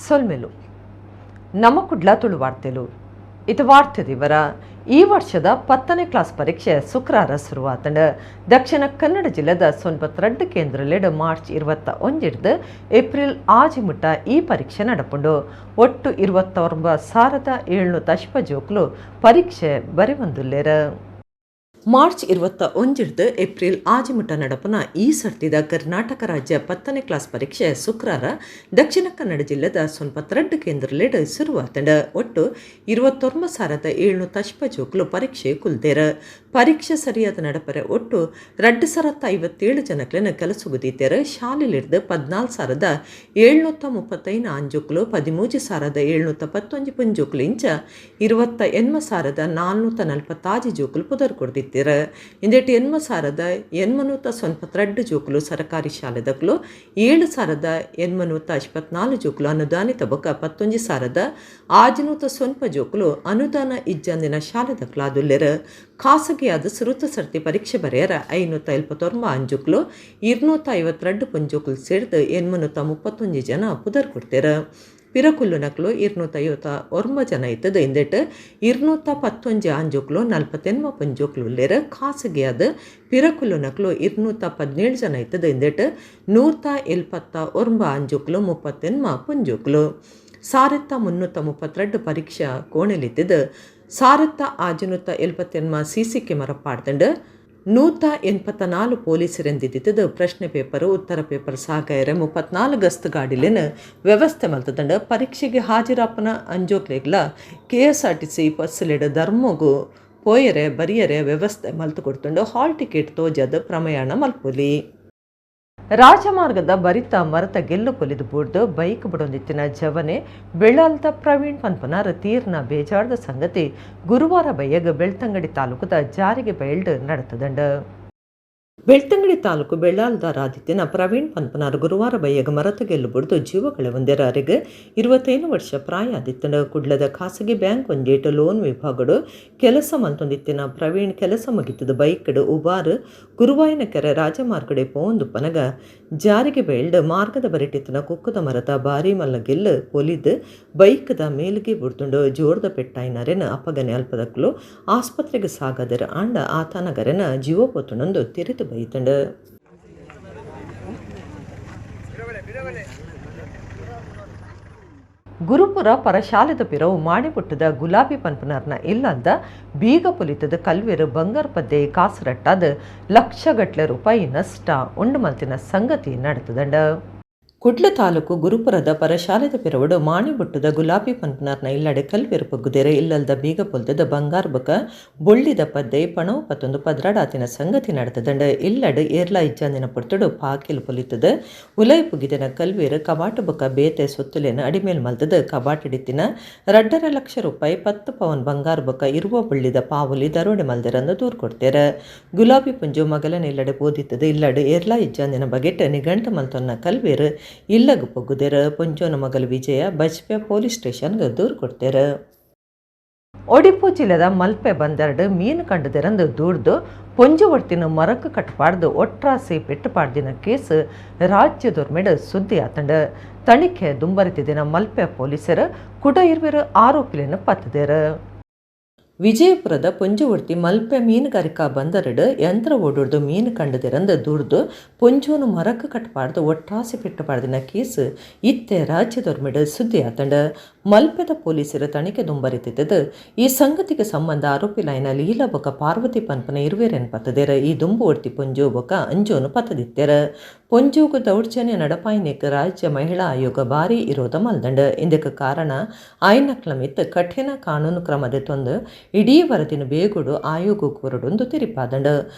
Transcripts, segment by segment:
ಸೊಲ್ಮೆಲು. ನಮ್ಮ ಕುಡ್ಲ ತುಳು ವಾರ್ತೆಲು. ಇದು ವಾರ್ತೆ ವಿವರ. ಈ ವರ್ಷದ 10ನೇ ಕ್ಲಾಸ್ ಪರೀಕ್ಷೆ ಶುಕ್ರವಾರ ಶುರುವಾತಂಡ. ದಕ್ಷಿಣ ಕನ್ನಡ ಜಿಲ್ಲೆದ 92 ಕೇಂದ್ರಲೆಡ್ ಮಾರ್ಚ್ 21ರ್ದು ಏಪ್ರಿಲ್ 6 ಮುಟ್ಟ ಈ ಪರೀಕ್ಷೆ ನಡಪುಂಡು. ಒಟ್ಟು 29,750 ಜೋಕ್ಲು ಪರೀಕ್ಷೆ ಬರೆವಂದುಲ್ಲೆರ್. ಮಾರ್ಚ್ 21ರ್ದು ಏಪ್ರಿಲ್ 6 ಮುಟ್ಟ ನಡಪುನ ಈ ಸರ್ತಿದ ಕರ್ನಾಟಕ ರಾಜ್ಯ 10ನೇ ಕ್ಲಾಸ್ ಪರೀಕ್ಷೆ ಶುಕ್ರವಾರ ದಕ್ಷಿಣ ಕನ್ನಡ ಜಿಲ್ಲೆದ 92 ಕೇಂದ್ರಲೆಡ್ ಶುರುವಾತಂಡ. ಒಟ್ಟು 29,750 ಜೋಕ್ಲು ಪರೀಕ್ಷೆ ಕುಲ್ದೇರ್. ಪರೀಕ್ಷೆ ಸರಿಯಾದ ನಡಪರೆ ಒಟ್ಟು 2,057 ಜನಕ್ಲೆನ ಕೆಲಸಗುದೀತೆರ್. ಶಾಲೆಲಿರ್ದು 14,735 ಆಂಜೋಕ್ಲು, 13,711 ಪೊಂಜೋಕ್ಲು, ಇಂಚ 28,446 ಜೋಕ್ಲು ಪುದರ್ ಕೊರ್ದಿತ್ತೆರ್. ಇಂದೆಟ್ 8,892 ಜೋಕುಲು ಸರಕಾರಿ ಶಾಲೆದಕ್ಲು, 7,854 ಜೋಕುಲು ಅನುದಾನಿತ ಬೊಕ್ಕ 11,600 ಜೋಕುಲು ಅನುದಾನ ಇಜ್ಜಂದಿನ ಶಾಲೆದಕ್ಲಾದುಲ್ಲೆರ್. ಖಾಸಗಿಯಾದ ಸುರುತ ಸರ್ತಿ ಪರೀಕ್ಷೆ ಬರೆಯರ 579 ಅಂಜುಕ್ಲು, 252 ಪೊಂಜೋಕುಲು ಸೇರ್ದು 831 ಜನ ಪುದರ್ ಕೊಡ್ತೇರ್. ಪಿರಕುಲ್ಲು ನಕ್ಲು 259 ಜನ ಇತ್ತದ. ಇಂದೆಟ್ 211 ಆಂಜೋಕ್ಲು, 48 ಪೊಂಜೋಕ್ಲು ಉಲ್ಲೆರ್. ಖಾಸಗಿಯಾದ ಪಿರಕುಲ್ಲು ನಕ್ಲು 217 ಜನ ಇತ್ತದ. ಇಂದೆಟ್ 179 ಆಂಜೋಕ್ಲು, 38 ಪೊಂಜೋಕ್ಲು. 1332 ಪರೀಕ್ಷಾ ಕೋಣೆಲಿತ್ತದ. 1678 ಸಿಸಿ ಕ್ಯಾಮರಾ ಪಾಡ್ದಂಡು. 184 ಪೊಲೀಸರೆಂದಿದ್ದಿದ್ದು ಪ್ರಶ್ನೆ ಪೇಪರ್, ಉತ್ತರ ಪೇಪರ್ ಸಾಗಾಯರೆ 34 ಗಸ್ತು ಗಾಡಿಲೇನ ವ್ಯವಸ್ಥೆ ಮಲ್ತದಂಡ. ಪರೀಕ್ಷೆಗೆ ಹಾಜರಾಪನ ಅಂಜೋಕ್ಲೆಗ್ಲ ಕೆಎಸ್ಆರ್ಟಿಸಿ ಬಸ್ಸುಲೆಡ್ ಧರ್ಮಗು ಪೋಯರೆ ಬರಿಯರೆ ವ್ಯವಸ್ಥೆ ಮಲ್ತು ಕೊಡ್ತುಂಡು. ಹಾಲ್ ಟಿಕೆಟ್ ತೋಜದ ಪ್ರಯಾಣ ಮಲ್ಪೊಲಿ. ರಾಜಮಾರ್ಗದ ಬರಿತ ಮರತ ಗೆಲ್ಲು ಪೊಲಿದು ಬೂಡ್ದು ಬೈಕ್ ಬುಡೊಂದಿತ್ತಿನ ಜವನೆ ಬೆಳ್ಳಾಲ್ದ ಪ್ರವೀಣ್ ಪನ್ಪನಾರ್ ತೀರ್ನ ಬೇಜಾರ್ದ ಸಂಗತಿ ಗುರುವಾರ ಬಯ್ಯಗ್ ಬೆಳ್ತಂಗಡಿ ತಾಲೂಕುದ ಜಾರಿಗೆ ಬಯಲ್ಡ್ ನಡತದಂಡ. ಬೆಳ್ತಂಗಡಿ ತಾಲೂಕು ಬೆಳ್ಳಾಲ್ದಾರಾದಿತ್ತಿನ ಪ್ರವೀಣ್ ಪನ್ಪನಾರ್ ಗುರುವಾರ ಬಯ್ಯಗ್ ಮರತ ಗೆಲ್ಲು ಬುಡ್ದು ಜೀವ ಕಳೆವೊಂದೆರ್. ಅರೆಗ್ 25 ವರ್ಷ ಪ್ರಾಯ ಆದಿತ್ತಂಡ. ಕುಡ್ಲದ ಖಾಸಗಿ ಬ್ಯಾಂಕ್ ಒಂಜೇಟ್ ಲೋನ್ ವಿಭಾಗಡು ಕೆಲಸ ಮಲ್ತೊಂದಿತ್ತಿನ ಪ್ರವೀಣ್ ಕೆಲಸ ಮುಗಿತದ ಬೈಕ್ಡ್ ಉಬಾರ್ ಗುರುವಾಯನಕೆರೆ ರಾಜಮಾರ್ಗಡೆ ಪೋವೊಂದುಪ್ಪನಗ ಜಾರಿಗೆ ಬೈಲ್ಡ್ ಮಾರ್ಗದ ಬರಿಟಿತ್ತಿನ ಕುಕ್ಕುದ ಮರತ ಬಾರಿ ಮಲ್ಲ ಗೆಲ್ಲು ಪೊಲಿದ್ ಬೈಕ್ದ ಮೇಲ್ಗೆ ಬುಡ್ದುಂಡು. ಜೋರ್ದ ಪೆಟ್ಟಾಯಿನರೆನ ಅಪಗನೆ ಅಲ್ಪದಕ್ಲು ಆಸ್ಪತ್ರೆಗೆ ಸಾಗದರ. ಆಂಡ ಆತನಗರೆನ ಜೀವ ಪೋತುಂಡೊಂದು ತೆರಿದು ಬೈತಂಡು. ಗುರುಪುರ ಪರಶಾಲೆದ ಪಿರವು ಮಾಣಿಪುಟ್ಟದ ಗುಲಾಬಿ ಪನ್ಪುನರ್ನ ಇಲ್ಲಂದ ಬೀಗ ಪೊಲಿತದ ಕಲ್ವೆರು ಬಂಗಾರ ಪದ್ದೆ ಕಾಸರಟ್ಟಾದ ಲಕ್ಷಗಟ್ಲೆ ರೂಪಾಯಿ ನಷ್ಟ ಉಂಡು ಮಲ್ತಿನ ಸಂಗತಿ ನಡತದಂಡ. ಕುಡ್ಲ ತಾಲೂಕು ಗುರುಪುರದ ಪರಶಾಲೆದ ಪಿರವುಡು ಮಾಣಿಬುಟ್ಟದ ಗುಲಾಬಿ ಪನ್ಪುನರ್ನ ಇಲ್ಲಡೆ ಕಲ್ವೆರು ಪೊಗ್ಗುದೆರ್. ಇಲ್ಲಲ್ದ ಬೀಗ ಪೊಲ್ತದ ಬಂಗಾರ ಬೊಕ ಬೊಳ್ಳಿದ ಪದ್ದೆ ಪಣವು ಪತ್ತೊಂದು 12 ಆತಿನ ಸಂಗತಿ ನಡತದಂಡ. ಇಲ್ಲಡ್ ಏರ್ಲಾ ಇಜ್ಜಾಂದಿನ ಪೊರ್ತುಡು ಪಾಕಿಲ್ ಪೊಲಿತದ ಉಲೈ ಪುಗಿದಿನ ಕಲ್ವೆರ್ ಕಬಾಟು ಬೊಕ ಬೇತೆ ಸೊತ್ತುಲೆನ್ ಅಡಿಮೇಲ್ ಮಲ್ತದ ಕಬಾಟಿಡಿತ್ತಿನ 2.5 ಲಕ್ಷ ರೂಪಾಯಿ, 10 ಪವನ್ ಬಂಗಾರ ಬೊಕ 20 ಬೊಳ್ಳಿದ ಪಾವಲಿ ದರೋಡೆ ಮಲ್ದೆರಂದು ದೂರು ಕೊಡ್ತೇರ್. ಗುಲಾಬಿ ಪೊಂಜೋವು ಮಗಲನ ಇಲ್ಲಡೆ ಪೋದಿತ್ತದ ಇಲ್ಲಡ್ ಏರ್ಲಾ ಇಜ್ಜಾಂದಿನ ಬಗೆಟ್ ನಿಗಂಟ ಮಲ್ತೊನ್ನ ಕಲ್ವೆರ್ ಇಲ್ಲಗ್ ಪೊಗ್ಗುದೆರ್. ಪೊಂಜೋನ ಮಗಲ್ ವಿಜಯ ಬಜ್ಪೆ ಪೊಲೀಸ್ ಸ್ಟೇಷನ್ಗೆ ದೂರು ಕೊಡ್ತೇರ್. ಒಡಿಪು ಜಿಲ್ಲೆದ ಮಲ್ಪೆ ಬಂದರ್ಡ್ ಮೀನು ಕಂಡುದೆರಂದು ದೂರ್ದು ಪೊಂಜುವರ್ತಿನ ಮರಕ್ ಕಟ್ಪಾಡ್ದು ಒಟ್ರಾಸಿ ಪೆಟ್ಟು ಪಾಡ್ದಿನ ಕೇಸ್ ರಾಜ್ಯದೊರ್ಮೆಡ್ ಸುದ್ದಿ ಆತಂಡ. ತನಿಖೆ ದುಂಬರಿತಿದಿನ ಮಲ್ಪೆ ಪೊಲೀಸರು ಕುಡ ಇರ್ವೆರ್ ಆರೋಪಿಲೆನ್ ಪತ್ತುದೆರ್. ವಿಜಯಪುರದ ಪೊಂಜುವರ್ತಿ ಮಲ್ಪೆ ಮೀನುಗಾರಿಕಾ ಬಂದರಡ್ ಯಂತ್ರ ಓಡುರ್ದು ಮೀನು ಕಂಡುದೆರಂದು ದೂರ್ದು ಪೊಂಜೋನು ಮರಕ್ ಕಟ್ಪಾಡ್ದು ಒಟ್ರಾಸಿ ಪೆಟ್ಟು ಪಾಡ್ದಿನ ಕೇಸ್ ಇತ್ತೆ ರಾಜ್ಯದೊರ್ಮೆಡ್ ಸುದ್ದಿ ಆತಂಡ. ಮಲ್ಪೆದ ಪೊಲೀಸರು ತನಿಖೆ ದುಂಬರಿತಿದ್ದದು ಈ ಸಂಗತಿಗೆ ಸಂಬಂಧ ಆರೋಪಿಲಾಯಿನ ಲೀಲಾ ಬೊಕ ಪಾರ್ವತಿ ಪನ್ಪನ ಇರುವೆರೆನ್ ಪತ್ತದೆರ್. ಈ ದುಂಬು ಒರ್ತಿ ಪೊಂಜೋ ಬೊಕ ಅಂಜೋನು ಪತ್ತದಿತ್ತೆರ್. ಪೊಂಜೋಗು ದೌರ್ಜನ್ಯ ನಡಪಾಯಿನೆಕ್ ರಾಜ್ಯ ಮಹಿಳಾ ಆಯೋಗ ಭಾರಿ ಇರೋದ ಮಲ್ದಂಡ್. ಇಂದಕ್ಕೆ ಕಾರಣ ಆಯ್ನಕ್ಲ ಮಿತ್ತ್ ಕಠಿಣ ಕಾನೂನು ಕ್ರಮ ದೆತೊಂದು ಇಡೀ ವರದಿನ ಬೇಗುಡು ಆಯೋಗ ಕೊರಡೊಂದು ತೆರಿಪಾದಂಡ್.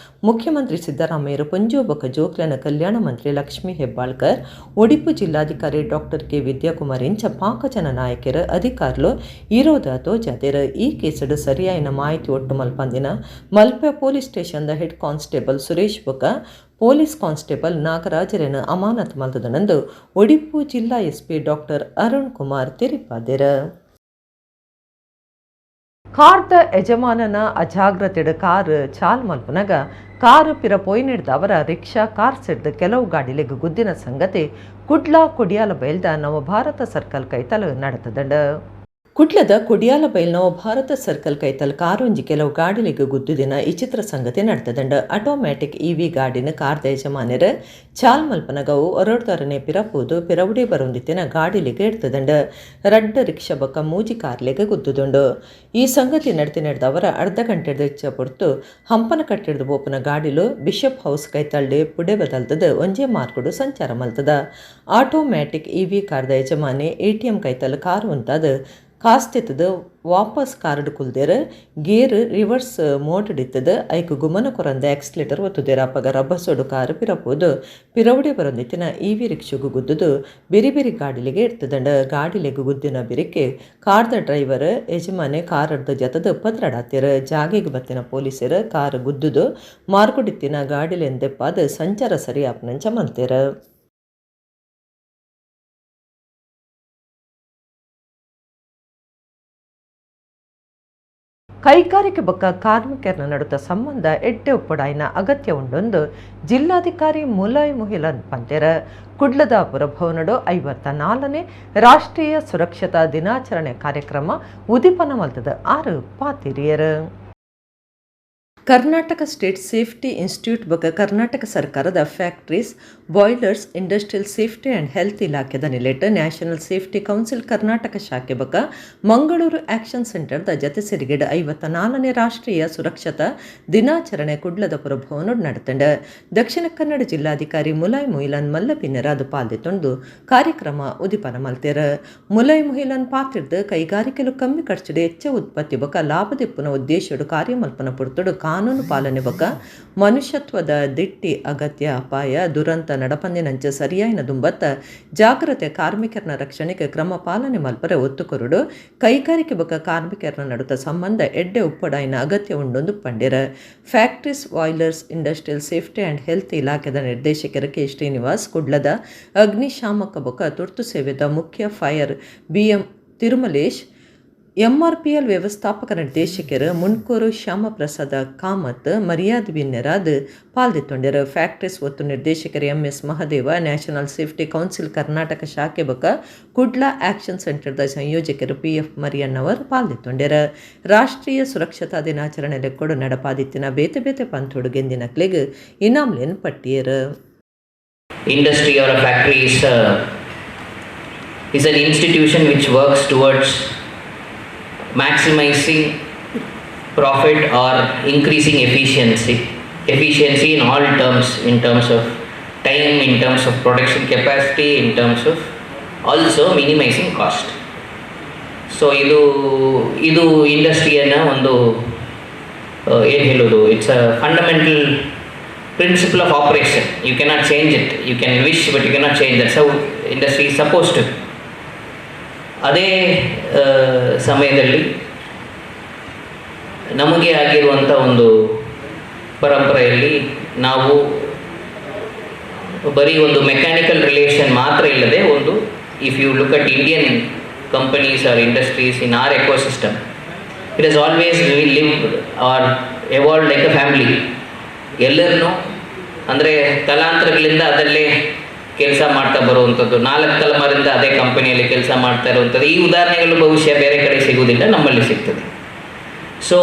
ಮುಖ್ಯಮಂತ್ರಿ ಸಿದ್ದರಾಮಯ್ಯರು, ಪೊಂಜೋ ಬೊಕ ಜೋಕ್ಲೆನ ಕಲ್ಯಾಣ ಮಂತ್ರಿ ಲಕ್ಷ್ಮೀ ಹೆಬ್ಬಾಳ್ಕರ್, ಒಡಿಪು ಜಿಲ್ಲಾಧಿಕಾರಿ ಡಾಕ್ಟರ್ ಕೆ ವಿದ್ಯಾಕುಮಾರ್ ಇಂಚ ಪಾಕ ಜನ ನಾಯಕರು, ಅಧಿಕಾರಿಲು ಇರೋದ ತೋಜಾದೆರ್. ಈ ಕೇಸುಡು ಸರಿಯಾಯಿನ ಮಾಹಿತಿ ಒಟ್ಟು ಮಲ್ಪಂದಿನ ಮಲ್ಪೆ ಪೊಲೀಸ್ ಸ್ಟೇಷನ್ದ ಹೆಡ್ ಕಾನ್ಸ್ಟೇಬಲ್ ಸುರೇಶ್ ಬೊಕ ಪೊಲೀಸ್ ಕಾನ್ಸ್ಟೇಬಲ್ ನಾಗರಾಜರೆನ್ ಅಮಾನತ್ ಮಲ್ತದನಂದು ಒಡಿಪು ಜಿಲ್ಲಾ ಎಸ್ಪಿ ಡಾಕ್ಟರ್ ಅರುಣ್ ಕುಮಾರ್ ತೆರಿಪಾದೆರ್. ಕಾರ್ದ ಯಜಮಾನನ ಅಜಾಗ್ರತೆಡ್ ಕಾರ್ ಚಾಲ್ ಮಲ್ಪುನಗ ಕಾರು ಪಿರ ಪೋಯಿನೆಡ್ದ್ ರಿಕ್ಷಾ ಕಾರ್ ಸೆಡ್ದ್ ಕೆಲವು ಗಾಡಿಲೆಗ್ ಗುದ್ದಿನ ಸಂಗತಿ ಕುಡ್ಲ ಕೊಡಿಯಾಲ ಬೈಲ್ದ ನವಭಾರತ ಸರ್ಕಲ್ ಕೈತಲ್ ನಡತದಂಡ್. ಕುಡ್ಲದ ಕೊಡಿಯಾಲ ಬೈಲ್ ನವಭಾರತ ಸರ್ಕಲ್ ಕೈತಲ್ ಕಾರೊಂಜಿ ಕೆಲವು ಗಾಡಿಲೆಗ್ ಗುದ್ದುದಿನ ಈ ಚಿತ್ರ ಸಂಗತಿ ನಡತದಂಡ್. ಆಟೋಮ್ಯಾಟಿಕ್ ಇವಿ ಗಾಡಿನ ಕಾರ್ದ ಯಜಮಾನರು ಚಾಲ್ ಮಲ್ಪನಗವು ಒರಡ್ದರನೆ ಪಿರಪೋದು ಪಿರವುಡೆ ಬರೊಂದಿತ್ತಿನ ಗಾಡಿಲೆಗ್ ಎಡ್ತದಂಡ್. ರಡ್ಡ್ ರಿಕ್ಷಾ ಬೊಕ್ಕ ಮೂಜಿ ಕಾರ್ಲೆಗ್ ಗುದ್ದುದುಂಡು. ಈ ಸಂಗತಿ ನಡತಿನೆಡ್ದವರ ಅರ್ಧ ಗಂಟೆದ ಹೆಚ್ಚ ಪೊರ್ತು ಹಂಪನ ಕಟ್ಟೆಡ್ದ್ ಪೋಪುನ ಗಾಡಿಲು ಬಿಷಪ್ ಹೌಸ್ ಕೈತಲ್ಡೆ ಪುಡೆ ಬದಲ್ತದ ಒಂಜೇ ಮಾರ್ಗಡು ಸಂಚಾರ ಮಲ್ತದ. ಆಟೋಮ್ಯಾಟಿಕ್ ಇವಿ ಕಾರ್ದ ಯಜಮಾನಿ ಎಟಿಎಂ ಕೈತಲ್ ಕಾರ್ ಉಂತಾದ್ ಕಾಸ್ತಿತ್ತದು ವಾಪಸ್ ಕಾರ್ಡ್ ಕುಲ್ದೇರ್ gear reverse mode ಇತ್ತದು ಐಕ್ ಗುಮನ ಕೊರಂದೆ ಆಕ್ಸಿಲೇಟರ್ ಒತ್ತುದೇರ್. ಅಪಗ ರಭಸೋಡು ಕಾರು ಪಿರಪೋದು ಪಿರವುಡೆ ಬರೊಂದಿತ್ತಿನ ಇವಿ ರಿಕ್ಷಾಗು ಗುದ್ದುದು ಬಿರಿ ಬಿರಿ ಗಾಡಿಲೆಗೆ ಎಡ್ತದಂಡ್. ಗಾಡಿಲೆಗ್ ಗುದ್ದಿನ ಬಿರಿಕೆ ಕಾರ್ದ ಡ್ರೈವರ್ ಯಜಮಾನೆ ಕಾರಡ್ದ ಜತದ ಪದ್ರಡಾತೆರ್. ಜಾಗೆಗ್ ಬತ್ತಿನ ಪೊಲೀಸರು ಕಾರ್ ಗುದ್ದುದು ಮಾರ್ಗುಡಿತ್ತಿನ ಗಾಡಿಲೆಂದೆಪ್ಪಾದ್ ಸಂಚಾರ ಸರಿ ಆಪುನಂಚ ಮಲ್ತೆರ್. ಕೈಗಾರಿಕೆ ಬೊಕ್ಕ ಕಾರ್ಮಿಕರ ನಡುತ್ತ ಸಂಬಂಧ ಎಡ್ಡೆ ಉಪ್ಪಡಾಯಿನ ಅಗತ್ಯ ಉಂಡೊಂದು ಜಿಲ್ಲಾಧಿಕಾರಿ ಮುಲಾಯ್ ಮುಹಿಲನ್ ಪಂತೆರ್. ಕುಡ್ಲದ ಪುರಭವನಡು 54ನೇ ರಾಷ್ಟ್ರೀಯ ಸುರಕ್ಷತಾ ದಿನಾಚರಣೆ ಕಾರ್ಯಕ್ರಮ ಉದಿಪನ ಮಲ್ತದ ಆರು ಪಾತಿರಿಯರು. ಕರ್ನಾಟಕ state safety institute ಬೊಕ್ಕ ಕರ್ನಾಟಕ ಸರ್ಕಾರದ factories, boilers, industrial safety and health ಇಲಾಖೆದ ನಿಲೆಟ್ national safety council Karnataka ಶಾಖೆ ಬೊಕ್ಕ ಮಂಗಳೂರು ಆಕ್ಷನ್ ಸೆಂಟರ್ದ ಜತೆ ಸೇರಿಗೆಡ್ 54ನೇ ರಾಷ್ಟ್ರೀಯ ಸುರಕ್ಷತಾ ದಿನಾಚರಣೆ ಕುಡ್ಲದ ಪುರಭವನಡ್ ನಡತಂಡ್. ದಕ್ಷಿಣ ಕನ್ನಡ ಜಿಲ್ಲಾಧಿಕಾರಿ ಮುಲಾಯ್ ಮುಹಿಲನ್ ಮಲ್ಲಪಿನ್ನರಾದ ಪಾಲ್ದೆತೊಂದು ಕಾರ್ಯಕ್ರಮ ಉದಿಪನ ಮಲ್ತೆರ್. ಮುಲಾಯ್ ಮುಹಿಲನ್ ಪಾತಿರ್ದ್ ಕೈಗಾರಿಕೆಲು ಕಮ್ಮಿ ಖರ್ಚುಡು ಹೆಚ್ಚ ಉತ್ಪತ್ತಿ ಬೊಕ್ಕ ಲಾಭದೆಪ್ಪುನ ಉದ್ದೇಶಡು ಕಾರ್ಯಮಲ್ಪನ ಪೊರ್ತುಡು ಕಾನೂನು ಪಾಲನೆ ಬೊಕ್ಕ ಮನುಷ್ಯತ್ವದ ದಿಟ್ಟಿ ಅಗತ್ಯ ಅಪಾಯ ದುರಂತ ನಡಪಂದಿನಂಚ ಸರಿಯಾಯಿನ ದುಂಬತ್ತ ಜಾಗ್ರತೆ ಕಾರ್ಮಿಕರನ ರಕ್ಷಣೆಗೆ ಕ್ರಮ ಪಾಲನೆ ಮಲ್ಪರೆ ಒತ್ತು ಕೊರಡು ಕೈಗಾರಿಕೆ ಬೊಕ್ಕ ಕಾರ್ಮಿಕರನ ನಡುತ್ತ ಸಂಬಂಧ ಎಡ್ಡೆ ಉಪ್ಪಡಾಯಿನ ಅಗತ್ಯ ಉಂಡೊಂದು ಪಂಡಿರ. Factories, boilers, industrial safety and health ಇಲಾಖೆದ ನಿರ್ದೇಶಕರ ಕೆ ಶ್ರೀನಿವಾಸ್, ಕುಡ್ಲದ ಅಗ್ನಿಶಾಮಕ ಬೊಕ್ಕ ತುರ್ತು ಸೇವೆದ ಮುಖ್ಯ fire BM Thirumalesh, MRPL ವ್ಯವಸ್ಥಾಪಕ ನಿರ್ದೇಶಕರು ಮುನ್ಕೂರು ಶ್ಯಾಮಪ್ರಸಾದ ಕಾಮತ್ ಮರ್ಯಾದೆ ಬಿನ್ನೆರಾದ್ ಪಾಲ್ದಿತ್ತೊಂಡರು. ಫ್ಯಾಕ್ಟರೀಸ್ ಒತ್ತು ನಿರ್ದೇಶಕರು MS Mahadeva, national safety council Karnataka ಶಾಖೆ ಬೊಕ್ಕ ಕುಡ್ಲ ಆಕ್ಷನ್ ಸೆಂಟರ್ದ ಸಂಯೋಜಕರು PF ಮರಿಯಣ್ಣವರು ಪಾಲ್ದಿತ್ತೊಂಡರು. ರಾಷ್ಟ್ರೀಯ ಸುರಕ್ಷತಾ ದಿನಾಚರಣೆ ಲೆಕ್ಕೊಡು ನಡಪಾದಿತ್ತಿನ ಬೇತೆ ಬೇತೆ ಪಂಥೋಡು ಗೆಂದಿನಕ್ಲೆಗ್ ಇನಾಮ್ಲೆನ್ ಪಟ್ಟಿಯರು. Industry or a factory is an institution which works towards maximizing profit or increasing efficiency in all terms, in terms of time, in terms of production capacity, in terms of also minimizing cost. So ಇದು ಇದು ಇಂಡಸ್ಟ್ರಿಯನ್ನು ಒಂದು ಏನು ಹೇಳೋದು, it's a fundamental principle of operation. You cannot change it. You can wish, but you cannot change. That's how industry is supposed to. ಅದೇ ಸಮಯದಲ್ಲಿ ನಮಗೆ ಆಗಿರುವಂಥ ಒಂದು ಪರಂಪರೆಯಲ್ಲಿ ನಾವು ಬರೀ ಒಂದು ಮೆಕ್ಯಾನಿಕಲ್ ರಿಲೇಷನ್ ಮಾತ್ರ ಇಲ್ಲದೆ ಒಂದು, if you look at Indian companies or industries in our ecosystem, it is always live or evolve like a family. ಎಲ್ಲರನ್ನೂ ಅಂದರೆ ತಲಾಂತರಗಳಿಂದ ಅದರಲ್ಲೇ ಕೆಲಸ ಮಾಡ್ತಾ ಬರುವಂಥದ್ದು, 4 ತಲೆಮಾರಿಂದ ಅದೇ ಕಂಪನಿಯಲ್ಲಿ ಕೆಲಸ ಮಾಡ್ತಾ ಇರುವಂಥದ್ದು. ಈ ಉದಾಹರಣೆಗಳು ಬಹುಶಃ ಬೇರೆ ಕಡೆ ಸಿಗುವುದಿಲ್ಲ, ನಮ್ಮಲ್ಲಿ ಸಿಗ್ತದೆ. ಸೊ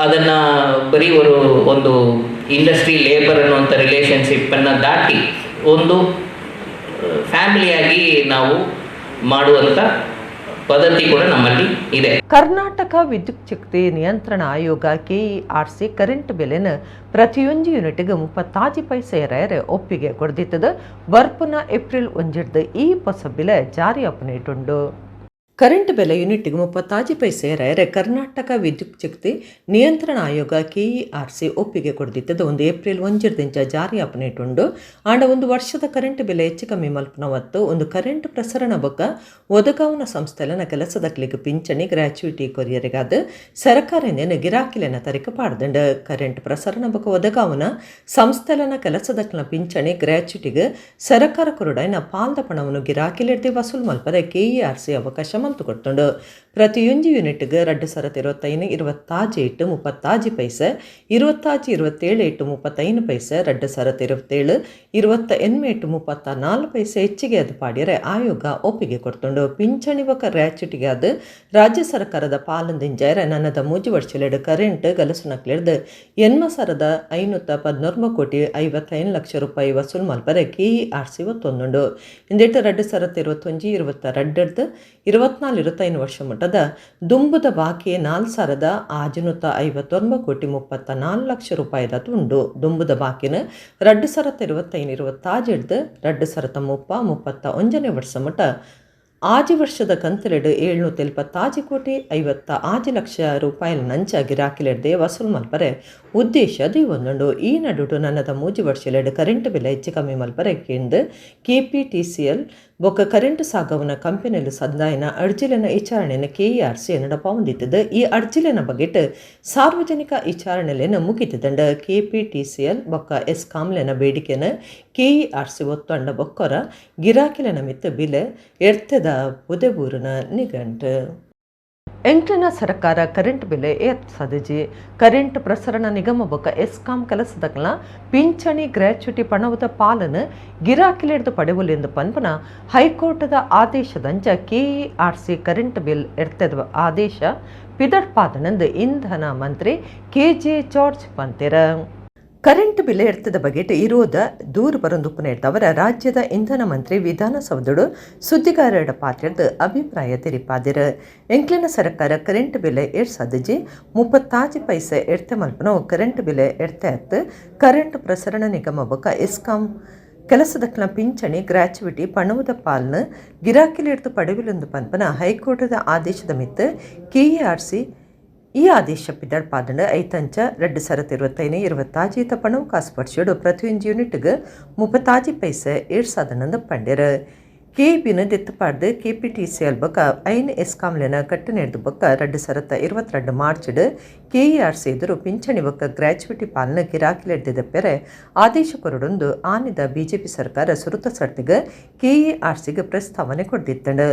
ಅದನ್ನು ಬರೀ ಒಂದು ಇಂಡಸ್ಟ್ರಿ ಲೇಬರ್ ಅನ್ನುವಂಥ ರಿಲೇಷನ್ಶಿಪ್ಪನ್ನು ದಾಟಿ ಒಂದು ಫ್ಯಾಮಿಲಿಯಾಗಿ ನಾವು ಮಾಡುವಂಥ ಪದ್ಧತಿ ಕೂಡ ನಮ್ಮಲ್ಲಿ ಇದೆ. ಕರ್ನಾಟಕ ವಿದ್ಯುತ್ ಶಕ್ತಿ ನಿಯಂತ್ರಣ ಆಯೋಗ ಕೆಇಆರ್ಸಿ ಕರೆಂಟ್ ಬೆಲೆನ ಪ್ರತಿಯೊಂದು ಯೂನಿಟ್ಗೆ 35 ಪೈಸೆ ಏರಾಯರೆ ಒಪ್ಪಿಗೆ ಕೊಡ್ದಿತ್ತದ. ಬರ್ಪುನ ಏಪ್ರಿಲ್ 1 ಈ ಹೊಸ ಬಿಲೆ ಜಾರಿ ಅಪನೇಟುಂಡು. ಕರೆಂಟ್ ಬೆಲೆ ಯೂನಿಟ್ಗೆ 35 ಪೈಸೆ ಏರಾಯರೆ ಕರ್ನಾಟಕ ವಿದ್ಯುತ್ ಶಕ್ತಿ ನಿಯಂತ್ರಣ ಆಯೋಗ ಕೆಇಆರ್ಸಿ ಒಪ್ಪಿಗೆ ಕೊಡ್ದಿತ್ತದ. ಒಂದು ಏಪ್ರಿಲ್ 1 ಜಾರಿ ಅಪನೇಟುಂಡು. ಆಂಡ ಒಂದು ವರ್ಷದ ಕರೆಂಟ್ ಬೆಲೆ ಹೆಚ್ಚು ಕಮ್ಮಿ ಮಲ್ಪನ ಹೊತ್ತು ಒಂದು ಕರೆಂಟ್ ಪ್ರಸರಣ ಬೊಕ್ಕ ಒದಗಾವನ ಸಂಸ್ಥೆಲನ ಕೆಲಸದಕ್ಲಿಗೆ ಪಿಂಚಣಿ ಗ್ರ್ಯಾಚ್ಯುಟಿ ಕೊರಿಯರಿಗಾದ ಸರ್ಕಾರನೇನು ಗಿರಾಕಿಲೆನ ತರಿಕ ಪಾಡ್ದಂಡ. ಕರೆಂಟ್ ಪ್ರಸರಣ ಬೊಕ್ಕ ಒದಗಾವನ ಸಂಸ್ಥೆಲನ ಕೆಲಸದಕ್ಲಿನ ಪಿಂಚಣಿ ಗ್ರ್ಯಾಚ್ಯುಟಿಗೆ ಸರ್ಕಾರ ಕೊರಡೈನ ಪಾಲ್ದ ಪಣವನ್ನು ಗಿರಾಕಿಲೆಡ್ದಿ ವಸೂಲು ಮಲ್ಪರೆ ಕೆಇಆರ್ಸಿ ಅವಕಾಶ ಮಲ್ತು ಕೊಡ್ತುಂಡು. ಪ್ರತಿಯೊಂಜಿ ಯೂನಿಟ್ಗೆ 2025 26 8 36 ಪೈಸೆ, 26 27 8 35 ಪೈಸೆ, 2027 28 8 34 ಪೈಸೆ ಹೆಚ್ಚಿಗೆ ಅದು ಪಾಡ್ಯರೆ ಆಯೋಗ ಒಪ್ಪಿಗೆ ಕೊಡ್ತುಂಡು. ಪಿಂಚಣಿ ಬೊಕ ಗ್ರ್ಯಾಚ್ಯುಟಿಗೆ ಅದು ರಾಜ್ಯ ಸರ್ಕಾರದ ಪಾಲಂದಿಂಜಾಯರೆ ನನ್ನದ 3 ವರ್ಷಲೆಡ್ ಕರೆಂಟ್ ಗಲಸುನಕ್ಲೆರ್ದ್ 8511 ಕೋಟಿ 55 ಲಕ್ಷ ರೂಪಾಯಿ ವಸೂಲು ಮಲ್ಪರೆ ಕೆಇಆರ್ಸಿ ಒತ್ತೊಂದುಂಡು. ಇಂದೆಟ್ 2021 22ರ್ದ್ 24 25 ವರ್ಷ ಮಟ್ಟದ ದುಂಬುದ ಬಾಕಿ 4659 ಕೋಟಿ 34 ಲಕ್ಷ ರೂಪಾಯಿದ ಉಂಡು. ದುಂಬುದ ಬಾಕಿನ 2025 26ರ್ದ್ 2030 31ನೇ ವರ್ಷ ಮಟ್ಟ 6 ವರ್ಷದ ಕಂತುಲೆಡ್ 776 ಕೋಟಿ 56 ಲಕ್ಷ ರೂಪಾಯಿల ನಂಚ ಗಿರಾಕಿಲೆಡ್ದೆ ವಸೂಲು ಮಲ್ಪರೆ ಉದ್ದೇಶ ದೀವೊಂದುಂಡು. ಈ ನಡುಟು ನನ್ನದ 3 ವರ್ಷಲೆಡ್ ಕರೆಂಟ್ ಬಿಲ್ ಹೆಚ್ಚು ಕಮ್ಮಿ ಮಲ್ಪರೆ ಕೇಂದ್ ಕೆಪಿಟಿಸಿಎಲ್ ಬೊಕ್ಕ ಕರೆಂಟ್ ಸಾಗವನ ಕಂಪನಿಲು ಸಂದಾಯನ ಅರ್ಜಿಲೆನ ವಿಚಾರಣೆನ ಕೆಇಆರ್ಸಿ ನಡಪಾವೊಂದಿತ್ತದ. ಈ ಅರ್ಜಿಲೆನ ಬಗೆಟ್ ಸಾರ್ವಜನಿಕ ವಿಚಾರಣೆಲೆನ ಮುಗಿತದಂಡ. ಕೆಪಿಟಿಸಿಎಲ್ ಬೊಕ್ಕ ಎಸ್ಕಾಂಲೆನ ಬೇಡಿಕೆನ ಕೆಇಆರ್ಸಿ ಒತ್ತೊಂಡ ಬೊಕ್ಕೊರ ಗಿರಾಕಿಲೆನ ಮಿತ್ತ ಬಿಲೆ ಎಡ್ತೆದ ಪುದೆಬೂರಿನ ನಿಘಂಟು. ಎಂಕ್ಲೆನ ಸರ್ಕಾರ ಕರೆಂಟ್ ಬಿಲೆ ಏರ್ಸದಿಜಿ. ಕರೆಂಟ್ ಪ್ರಸರಣ ನಿಗಮ ಬೊಕ್ಕ ಎಸ್ಕಾಂ ಕೆಲಸದಕ್ಲ ಪಿಂಚಣಿ, ಗ್ರ್ಯಾಚ್ಯುಟಿ ಪಣವುದ ಪಾಲನ್ನು ಗಿರಾಕಿಲೆಡ್ದು ಪಡೆವೊಲಿಂದು ಪನ್ಪುನ ಹೈಕೋರ್ಟ್ದ ಆದೇಶದಂಚ KERC current bill ಎಡ್ತೆದ ಆದೇಶ ಪಿದಡ್ಪಾದನೆಂದು ಇಂಧನ ಮಂತ್ರಿ K J George ಪಂತೆರ್. ಕರೆಂಟ್ ಬಿಲ್ ಎಡ್ತದ ಬಗೆಟ್ ಇರೋದ ದೂರು ಬರೊಂದುಪ್ಪುನೆಡ್ದಾವರ ರಾಜ್ಯದ ಇಂಧನ ಮಂತ್ರಿ ವಿಧಾನಸೌಧಡು ಸುದ್ದಿಗಾರರ ಪಾತ್ರೆರ್ದ್ ಅಭಿಪ್ರಾಯ ತೆರಿಪಾದೆರ್. ಎಂಕ್ಲೆನ ಸರ್ಕಾರ ಕರೆಂಟ್ ಬಿಲ್ ಏರ್ಸದಿಜಿ. 36 ಪೈಸೆ ಎಡ್ತೆ ಮಲ್ಪುನವು ಕರೆಂಟ್ ಬಿಲ್ ಎಡ್ತೆ ಅತ್ತ್. ಕರೆಂಟ್ ಪ್ರಸರಣ ನಿಗಮ ಬೊಕ್ಕ ಎಸ್ಕಾಂ ಕೆಲಸದಕ್ಲ ಪಿಂಚಣಿ, ಗ್ರ್ಯಾಚ್ಯುಟಿ ಪಣವುದ ಪಾಲ್ನ್ ಗಿರಾಕಿಲೆಡ್ದು ಪಡೆವೊಲಿಂದು ಪನ್ಪುನ ಹೈಕೋರ್ಟ್ದ ಆದೇಶದ ಮಿತ್ತ್ ಕೆಇಆರ್ಸಿ ಈ ಆದೇಶ ಪಿದಡ್ಪಾದಂಡ. ಐತಂಚ 2025 26 ಪಣವು ಕಾಸು ವರ್ಷಡು ಪ್ರತಿಯೊಂದು ಯೂನಿಟ್ಗೆ 36 ಪೈಸೆ ಏರ್ಸಾದನಂದು ಪಂಡೆರ್. ಕೆಇಬಿನ ದೆತ್ತಪಾಡ್ದು ಕೆಪಿಟಿಸಿಎಲ್ ಬೊಕ್ಕ ಐನ್ ಎಸ್ಕಾಂಲೆನ ಕಟ್ಟುನೆರ್ದು ಬೊಕ್ಕ 2022 ಮಾರ್ಚ್ಡ್ ಕೆಇಆರ್ಸಿ ಎದುರು ಪಿಂಚಣಿ ಬೊಕ್ಕ ಗ್ರ್ಯಾಚ್ಯುಟಿ ಪಾಲನ ಗಿರಾಕಿಲೆಡ್ದಿದ್ದ ಪೆರೆ ಆದೇಶ ಕೊರಡೊಂದು ಆನಿದ ಬಿಜೆಪಿ ಸರ್ಕಾರ ಸುರುತ ಸರ್ತಿಗೆ ಕೆಇಆರ್ಸಿಗೆ ಪ್ರಸ್ತಾವನೆ ಕೊಡ್ದಿತ್ತಂಡು.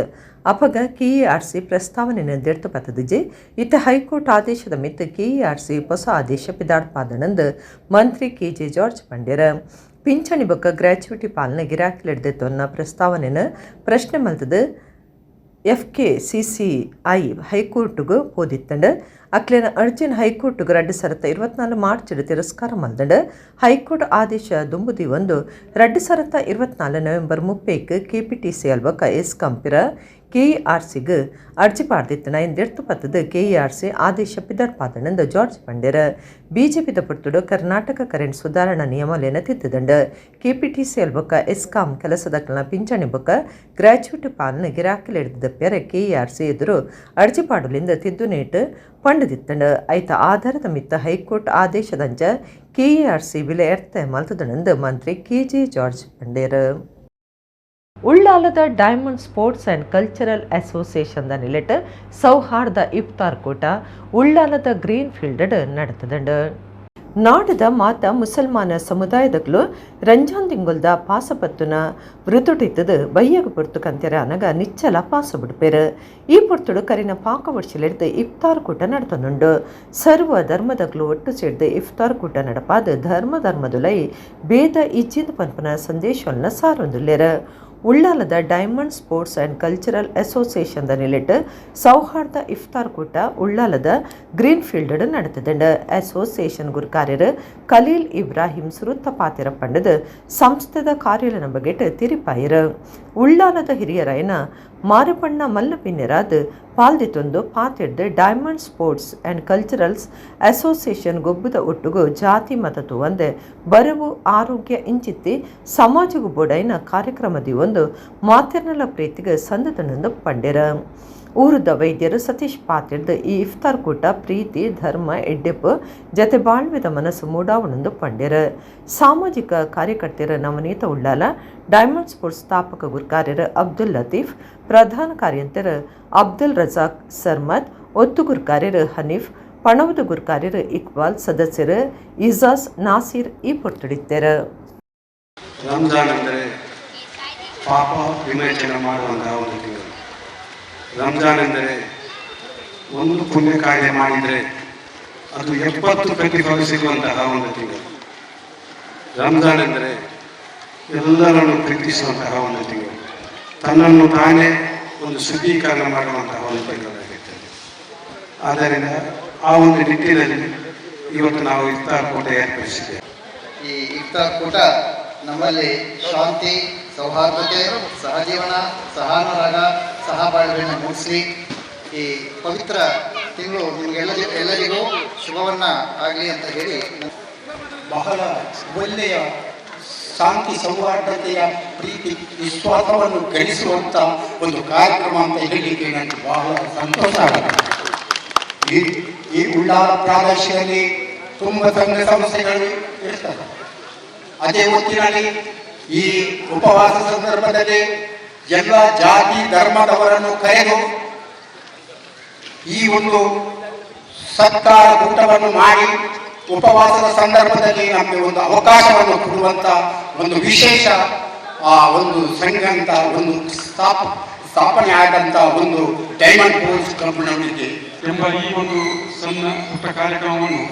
ಅಪಗ ಕೆಇಆರ್ಸಿ ಪ್ರಸ್ತಾವನೆ ದೆರ್ತು ಪತ್ತದಿಜಿ. ಇತ್ತ ಹೈಕೋರ್ಟ್ ಆದೇಶದ ಮಿತ್ತ ಕೆಇಆರ್ಸಿ ಹೊಸ ಆದೇಶ ಪಿದಾಡ್ಪಾದನಂದು ಮಂತ್ರಿ K J George ಪಂಡೆರ್. ಪಿಂಚಣಿ ಬೊಕ್ಕ ಗ್ರ್ಯಾಚ್ಯುಟಿ ಪಾಲನ ಗಿರಾಕಿಲೆಡ್ದೆ ಪ್ರಸ್ತಾವನೆನ ಪ್ರಶ್ನೆ ಮಲ್ತದು ಎಫ್ಕೆಸಿಸಿಐ ಹೈಕೋರ್ಟ್ಗ್ ಪೋದಿತ್ತಂಡ್. ಅಕ್ಲೆನ ಅರ್ಜಿನ್ ಹೈಕೋರ್ಟ್ಗ್ 2024 ಮಾರ್ಚ್ ತಿರಸ್ಕಾರ ಮಲ್ದಂಡ್. ಹೈಕೋರ್ಟ್ ಆದೇಶ ದುಂಬುದಿ ಒಂದು 2024 ನವೆಂಬರ್ 30ಕ್ ಕೆಪಿಟಿಸಿಎಲ್ ಬೊಕ್ಕ ಎಸ್ಕಾಂ ಪಿರ ಕೆಇಆರ್ಸಿಗ್ ಅರ್ಜಿ ಪಾಡ್ದಿತ್ತನ ಇಂದೆರ್ತು ಪತ್ತದ ಕೆಇಆರ್ಸಿ ಆದೇಶ ಪಿದಡ್ಪಾದನಂದು ಜಾರ್ಜ್ ಪಂಡೆರ್. ಬಿಜೆಪಿದ ಪೊರ್ತುಡು ಕರ್ನಾಟಕ ಕರೆಂಟ್ ಸುಧಾರಣಾ ನಿಯಮಲೇನ ತಿದ್ದುದಂಡ್. ಕೆಪಿಟಿಸಿಎಲ್ ಬೊಕ್ಕ ಎಸ್ಕಾಂ ಕೆಲಸದಕ್ಲನ ಪಿಂಚಣಿ ಬೊಕ್ಕ ಗ್ರ್ಯಾಚ್ಯುಟಿ ಪಾಲನ ಗಿರಾಕಿಲೆಡ್ದ ಪೆರೆ ಕೆಇಆರ್ಸಿ ಎದುರು ಅರ್ಜಿ ಪಾಡುಲಿಂದ ತಿದ್ದುನೇಟ್ ಪಂಡದಿತ್ತಂಡ್. ಐತ ಆಧಾರದ ಮಿತ್ತ ಹೈಕೋರ್ಟ್ ಆದೇಶದಂಚ ಕೆಇಆರ್ಸಿ ಬಿಲೆ ಎಡ್ತೆ ಮಲ್ತದನಂದು ಮಂತ್ರಿ K J George ಪಂಡೇರ್. ಉಳ್ಳಾಲದ diamond sports and cultural association the ನಿಲೆಟ್ ಸೌಹಾರ್ದ ಇಫ್ತಾರ್ ಕೂಟ ಉಳ್ಳಾಲದ ಗ್ರೀನ್ ಫೀಲ್ಡ್ ನಡೆತದಂಡು. ನಾಡದ ಮಾತ ಮುಸಲ್ಮಾನ ಸಮುದಾಯದಕ್ಲು ರಂಜಾನ್ ತಿಂಗೊಲ್ದ ಪಾಸಪತ್ತುನ ವೃತುಟಿತ್ತದು ಬಯ್ಯಗ ಪೊರ್ತು ಕಂತೆರ ಅನಗ ನಿಚ್ಚಲ ಪಾಸ ಬಿಡ್ಪೇರು. ಈ ಪೊರ್ತುಡು ಕರಿನ ಪಾಕ ವರ್ಷಲೆಡ್ದು ಇಫ್ತಾರ್ ಕೂಟ ನಡತನುಂಡು. ಸರ್ವ ಧರ್ಮದಗ್ಲು ಒಟ್ಟು ಸೇರ್ದು ಇಫ್ತಾರ್ ಕೂಟ ನಡಪಾದ ಧರ್ಮ ಧರ್ಮದುಲೈ ಭೇದ ಇಜ್ಜಿಂದ ಪನ್ಪನ ಸಂದೇಶವನ್ನ ಸಾರೊಂದುಲ್ಲೆರ್. ಉಳ್ಳಾಲದ diamond sports and cultural association the ನಿಲೆಟ್ ಸೌಹಾರ್ದ ಇಫ್ತಾರ್ ಕೂಟ ಉಳ್ಳಾಲದ ಗ್ರೀನ್ ಫೀಲ್ಡ್ ನಡೆತದಂಡ. ಅಸೋಸಿಯೇಷನ್ ಗುರುಕಾರ್ಯರು ಖಲೀಲ್ ಇಬ್ರಾಹಿಂ ಸುರುತ್ತ ಪಾತಿರ ಪಂಡದ ಸಂಸ್ಥೆದ ಕಾರ್ಯಾಲಯನ ಬಗೆಟ್ ತಿರಿಪಾಯರು. ಉಳ್ಳಾಲದ ಹಿರಿಯರಾಯನ ಮಾರಪಣ್ಣ ಮಲ್ಲ ಬಿನ್ನೆರಾದ್ ಪಾಲ್ದಿತ್ತೊಂದು ಪಾತಿಡ್ದು diamond sports and culturals association ಗೊಬ್ಬುದ ಒಟ್ಟುಗು ಜಾತಿ ಮತ ತೂವಂದೆ ಬರವು, ಆರೋಗ್ಯ ಇಂಚಿತ್ತಿ ಸಮಾಜಗು ಬೋಡೈನ ಕಾರ್ಯಕ್ರಮದಿ ಒಂದು ಮಾತೆರ್ನಲ ಪ್ರೀತಿಗೆ ಸಂದತನಂದು ಪಂಡೆರ. ಊರುದ ವೈದ್ಯರು ಸತೀಶ್ ಪಾತಿರ್ದು ಈ ಇಫ್ತಾರ್ ಕೂಟ ಪ್ರೀತಿ, ಧರ್ಮ, ಎಡ್ಡೆಪ್ಪು ಜತೆ ಬಾಳ್ವೆದ ಮನಸ್ಸು ಮೂಡಾವಣಂದು ಪಂಡೆರ. ಸಾಮಾಜಿಕ ಕಾರ್ಯಕರ್ತೆಯರ ನವನೀತ ಉಳ್ಳಾಲ, ಡೈಮಂಡ್ ಸ್ಪೋರ್ಟ್ಸ್ ಸ್ಥಾಪಕ ಗುರ್ಕಾರ್ಯರು ಅಬ್ದುಲ್ ಲತೀಫ್, ಪ್ರಧಾನ ಕಾರ್ಯಂತರು ಅಬ್ದುಲ್ ರಜಾಕ್ ಸರ್ಮದ್, ಒತ್ತು ಗುರ್ಕಾರ್ಯರು ಹನೀಫ್, ಪಣವದ ಗುರ್ಕಾರ್ಯರು ಇಕ್ಬಾಲ್, ಸದಸ್ಯರು ಇಜಾಜ್, ನಾಸೀರ್ ಈ ಪೊರ್ತುಡಿತ್ತೆರ್. ರಂಜಾನ್ ಅಂದರೆ ಪಾಪ ವಿಮೋಚನೆ ಮಾಡುವಂತಹ ಒಂದು ತಿಂಗಳು. Ramzan ಎಂದರೆ ಒಂದು ಪುಣ್ಯ ಕಾರ್ಯ ಮಾಡಿದರೆ ಅದು 70 ಪ್ರತಿಫಲ ಸಿಗುವಂತಹ ಒಂದು ತಿಂಗಳು. ರಂಜಾನ್ ಎಂದರೆ ಎಲ್ಲರನ್ನು ಪ್ರೀತಿಸುವಂತಹ ಒಂದು ತಿಂಗಳು, ತನ್ನನ್ನು ತಾನೇ ಒಂದು ಶುದ್ಧೀಕರಣ ಮಾಡುವಂತಹ ಒಂದು ತಿಂಗಳಾಗಿರ್ತದೆ. ಆದ್ದರಿಂದ ಆ ಒಂದು ನಿಟ್ಟಿನಲ್ಲಿ ಇವತ್ತು ನಾವು ಇಫ್ತಾರ್ ಕೂಟ ಏರ್ಪಡಿಸಿದ್ದೇವೆ. ಈ ಇಫ್ತಾರ್ ಕೂಟ ನಮ್ಮಲ್ಲಿ ಶಾಂತಿ, ಸೌಹಾರ್ದತೆ, ಸಹಜೀವನ, ಸಹಾನುರಾಗ, ಸಹಬಾಳ್ವೆಯನ್ನು ಮೂಡಿಸಿ ಈ ಪವಿತ್ರ ತಿಂಗಳು ನಿಮಗೆಲ್ಲ ಎಲ್ಲರಿಗೂ ಶುಭವನ್ನ ಆಗಲಿ ಅಂತ ಹೇಳಿ. ಬಹಳ ಒಳ್ಳೆಯ ಶಾಂತಿ, ಸೌಹಾರ್ದತೆಯ, ಪ್ರೀತಿ, ವಿಶ್ವಾಸವನ್ನು ಗಳಿಸುವಂಥ ಒಂದು ಕಾರ್ಯಕ್ರಮ ಅಂತ ಹೇಳಲಿಕ್ಕೆ ನನಗೆ ಬಹಳ ಸಂತೋಷ ಆಗುತ್ತೆ. ಈ ಈ ಉಳ್ಳಾಲ ಪ್ರಾದೇಶಿಯಲ್ಲಿ ತುಂಬ ಸಂಘ ಸಂಸ್ಥೆಗಳು ಇರ್ತದೆ. ಅದೇ ಹೊತ್ತಿನಲ್ಲಿ ಈ ಉಪವಾಸ ಸಂದರ್ಭದಲ್ಲಿ ಎಲ್ಲ ಜಾತಿ ಧರ್ಮದವರನ್ನು ಕರೆದು ಈ ಒಂದು ಸತ್ಕಾರ ಕೂಟವನ್ನು ಮಾಡಿ ಉಪವಾಸದ ಸಂದರ್ಭದಲ್ಲಿ ನಮಗೆ ಒಂದು ಅವಕಾಶವನ್ನು ಕೊಡುವಂಥ ಒಂದು ವಿಶೇಷ ಆ ಒಂದು ಸಂಘ ಅಂತ ಒಂದು ಸ್ಥಾಪನೆ ಆದಂಥ ಒಂದು ಡೈಮಂಡ್ ಪೋಸ್ಟ್ ಕ್ಲಬ್ನವರಿಗೆ. ಎಂಬ ಈ ಒಂದು ಸಣ್ಣ ಪುಟ್ಟ ಕಾರ್ಯಕ್ರಮವನ್ನು